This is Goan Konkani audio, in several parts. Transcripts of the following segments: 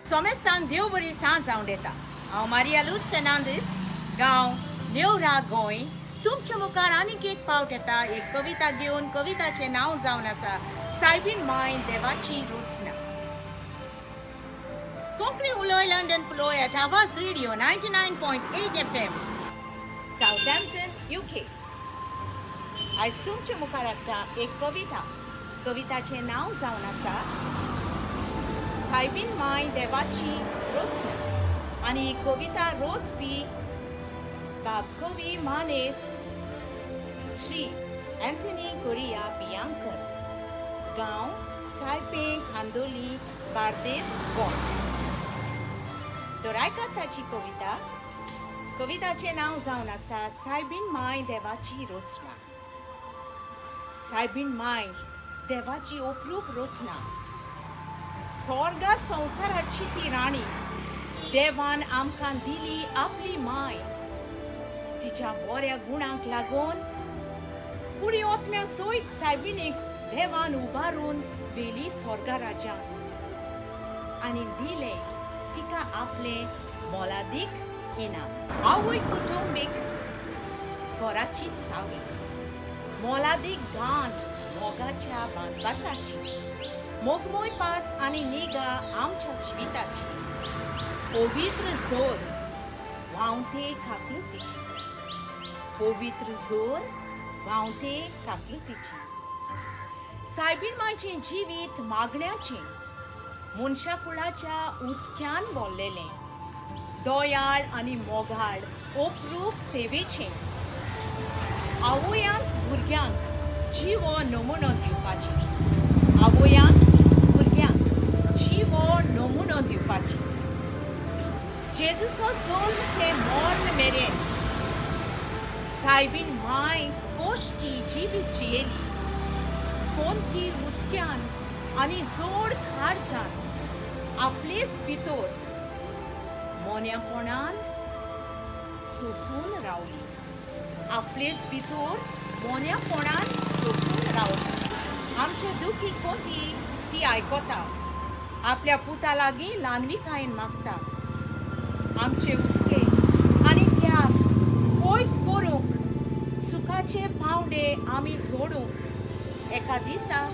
सोमेस्तांक देव बरी सांज हांव दिता. हांव मारिया लूत फेर्नांदीस, गांव नेवरा, गोंय. तुमच्या मुखार आनीक एक पावट येता एक कविता घेवन. कविताचें नांव जावन आसा सायबीन माय देवाची रचना. Konkani उलोय London flow at Awaaz radio 99.8 FM, Southampton, UK. आयज तुमच्या मुखार हाडटा एक कविता. कविताचें नांव जावन आसा सायबीन माय देवाची रचना आनी ही कविता रोजपी बाब कवी मानेस्त श्री अँथनी कोरिया बियांकर, गांव सायपे, खांदोली, बार्देस, गोंय. तर आयकात ताची कविता. कविताचें नांव जावन आसा सायबीन माय देवाची रचना. सायबीन माय देवाची अप्रूप रचना. स्वर्गा संवसाराची ती राणी. देवान आमकां दिली आपली माय. तिच्या बऱ्या गुणांक लागून कुडी ओतम्या सयत सायबिणीक देवान उबारून व्हेली स्वर्गा राज्यांत आनी दिलें तिका आपलें मोलादीक इनाम. आवय कुटुंबीक घराची चावी, मोलादीक गांठ मोगाच्या बांदपासाची, मोगमय पास आनी निगा आमच्या जिविताची, पवित्र जोर व्हांवते काकलुतीची, पवित्र जोर व्हांवते काकलुतीची. सायबीण मायचें जिवीत मागण्याचें, मनशा कुळाच्या हुस्क्यान भरलेलें, दयाळ आनी मोगाळ अप्रूप सेवेचें, आवयांक भुरग्यांक जिवो नमुनो दिवपाचें, आवयांक भुरग्यांक जिवो नमुनो दिवपाचें. जेजूचो जल्म ते मर्ण मेरेन सायबीन माय कोश्टी जिवीत जियेली. कोणती हुस्क्यान आनी जोड काळजान आपलेच भितर मोन्यापणान सोसून रावली, आपलेच भितर मोन्यापणान सोसून रावली. आमच्यो दुखी कोती ती आयकता, आपल्या पुता लागीं ल्हानविकायेन मागता. आमचे हुस्के आनी त्याग पयस करूंक, सुखाचे पावंडे आमी जोडूंक, एका दिसा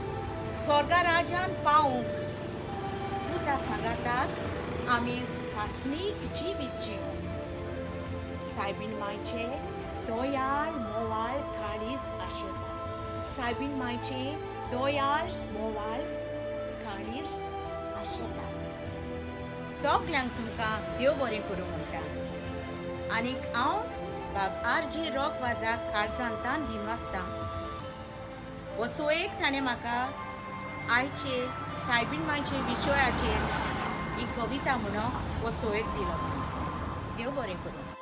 स्वर्गा राजान पावूंक पुता सांगाताक आमी सासणीक जिवीत जिवूंक. सायबीण मायचे दयाळ मोवाळ काळीज आशिर्वाद. सायबीण मायचे दयाळ मोवाळ काळीज आशिर्वाद. सगल्यांक तुमकां देव बरें करूं म्हणटा आनीक हांव बाब आर जे रॉक वाजाक काळजांतान दिनवासता. असो एक ताणें म्हाका आयचे सायबीण मायचे विशयाचेर ही कविता म्हणून हो एक दिलो. देव बरें करूं.